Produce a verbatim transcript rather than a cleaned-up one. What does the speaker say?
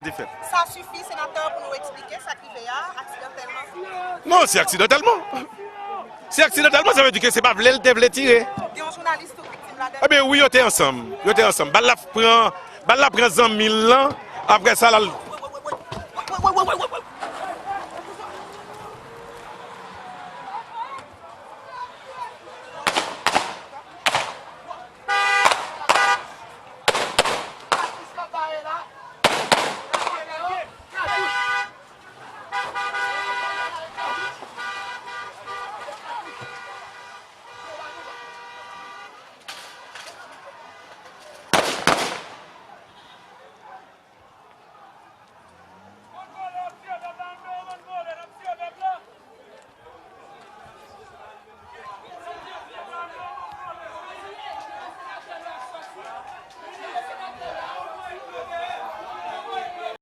Defèt. Sa sifi, senatè, pou nou eksplike sa k rive a aksidantèlman? Non, se aksidantèlman. Se aksidantèlman, sa vle di ke se pa vle l te vle tire. Gen yon jounalis tou viktim ladan. Ebyen wi, yo te ansanm. Yo te ansanm. Bal la pran, bal la pran zanmi l lan. Apre sa, l al